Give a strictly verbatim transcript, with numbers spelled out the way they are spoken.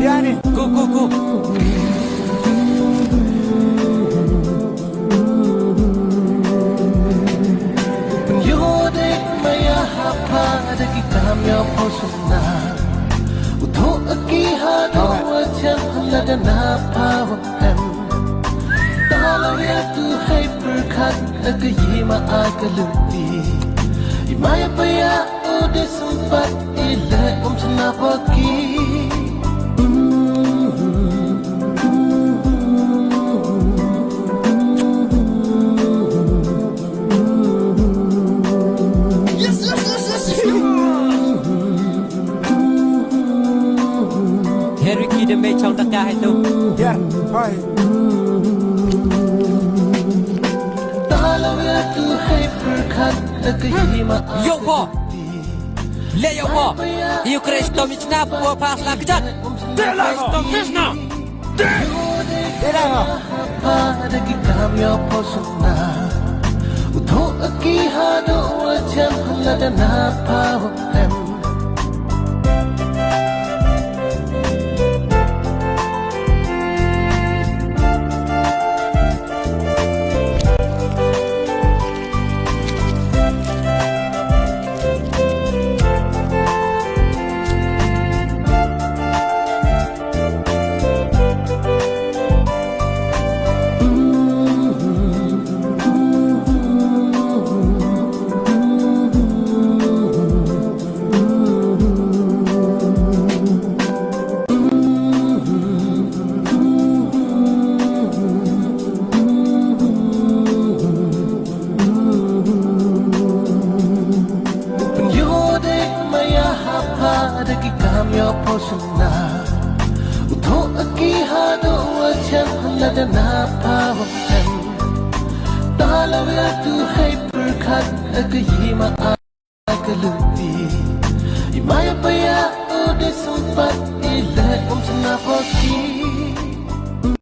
Yani, go, go, go. Harry ki de mei chong ta ka hai tu. Ya, hai. Yo po. Le yo po. Ukraine to mi chnap po pas la kjat. Te la mo. Te la mo.